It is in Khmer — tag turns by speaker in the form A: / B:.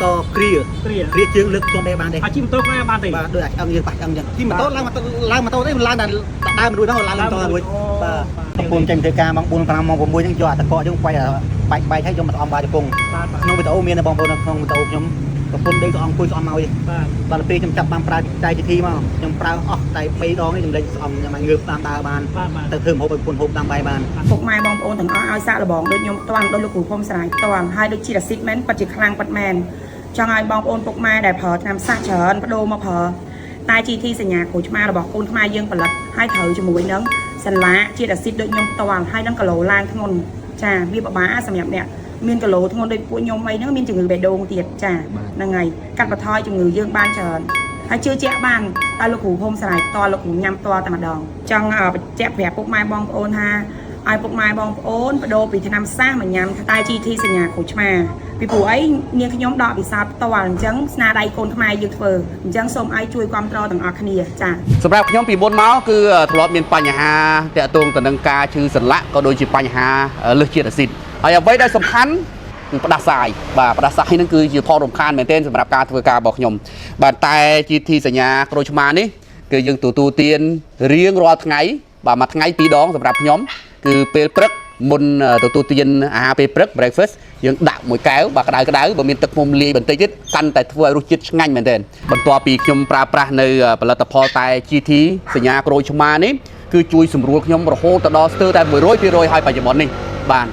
A: តគ្រា
B: គ្រា
A: គ្រាជើងលើកជុំដែរបានទេ
B: អាជិះម៉ូតូខ្លួនឯងបានទេ
A: បាទដូចអាចឆ្អឹងយើងប៉ះឆ្អឹងចឹងជិះម៉ូតូឡើងម៉ូតូឡើងម៉ូតូទេឡើងតែដើមរួចហ្នឹងឡើងម៉ូតូរួចបាទប្រពន្ធចេញធ្វើការម៉ោង4 5ម៉ោង6ហ្នឹងយកអាតកកយើងវាយបែកបែកហើយយកមកអំបាយជង្គង់
B: បាទបាទ
A: ក្នុងវីដេអូមានបងប្អូនក្នុងវីដេអូខ្ញុំប្រពន្ធដេកក៏អង្គុយស្អំមកឯង
B: បាទ
A: ដល់ពេលខ្ញុំចាប់បានប្រើតែជាធីមកខ្ញុំប្រើអស់តែ3ដងនេះខ្ញុំលេងស្អំខ្ញុំអាចងើបតាមដើរបាន
B: បាទបាទ
A: ទៅធ្វើម្ហូបឲ្យប្រពន្ធហូបតាមបាយបាន
C: ពុកម៉ែបងប្អូនទាំងអស់ឲ្យសាកល្បងដូចខ្ញុំផ្ទាល់ដូចលោកគ្រូភូមិស្រាយផ្ទាល់ហើយដូចជាអាស៊ីតមែនពិតជាខ្លាំងពិតមែនចង់ឲ្យបងប្អូនពុកម៉ែដែលប្រើថ្នាំសះច្រើនបដូរមកប្រើតែ GT សញ្ញាក្រូចឆ្មារបស់កូនខ្មែរយើងផលិតហើយត្រូវជាមួយនឹងសន្លាក់ជាតិអាស៊ីតដូចខ្ញុំផ្ទាល់ហើយនឹងគីឡូឡើងធ្ងន់ចាវាពិបាកសម្រាប់អ្នកមានគីឡូធ្ងន់ដូចពួកខ្ញុំអីហ្នឹងមានជំងឺបេះដូងទៀតចាហ្នឹងហើយកាត់បន្ថយជំងឺយើងបានច្រើនហើយជឿជាក់បានតែលោកគ្រូភូមិស្រាយផ្ទាល់លោកគ្រូញ៉ាំផ្ទាល់តែម្ដងចង់ឲ្យបញ្ជាក់ប្រាប់ពុកម៉ែបងប្អូនថា ឲ្យពុកម៉ែបងប្អូនបដូរពីថ្នាំសាសមកញ៉ាំតែ GT សញ្ញាក្រូចឆ្មាពីព្រោះអីនាងខ្ញុំដកពិសោធន៍ផ្ទាល់អញ្ចឹងស្នាដៃកូនខ្មែរយើងធ្វើអញ្ចឹងសូមឲ្យជួយគ្រប់គ្រងទាំងអស់គ្នាចា៎
D: សម្រាប់ខ្ញុំពីមុនមកគឺធ្លាប់មានបញ្ហាតាក់ទងទៅនឹងការឈឺសន្លាក់ក៏ដូចជាបញ្ហាលើសជាតិអាស៊ីតហើយអ្វីដែលសំខាន់គឺផ្ដាសាយបាទផ្ដាសាយហ្នឹងគឺជាផលរំខានមែនទែនសម្រាប់ការធ្វើការរបស់ខ្ញុំបាទតែ GT សញ្ញាក្រូចឆ្មានេះគឺយើងទទួលទានរៀងរាល់ថ្ងៃបាទមួយថ្ងៃពីរដងសម្រាប់ខ្ញុំគឺពេលព្រឹកមុនទទួលទានអាហារពេលព្រឹក breakfast យើងដាក់មួយកែវបាទក្តៅក្តៅបើមានទឹកឃ្មុំលាយបន្តិចទៀតកាន់តែធ្វើឲ្យរសជាតិឆ្ងាញ់មែនទែនបន្ទាប់ពីខ្ញុំប្រើប្រាស់នៅផលិតផលតែ GT សញ្ញាក្រូចឆ្មានេះគឺជួយសម្រួលខ្ញុំរហូតទៅដល់ស្ទើរតែ100%ហើយបច្ចុប្បន្ននេះបាទ។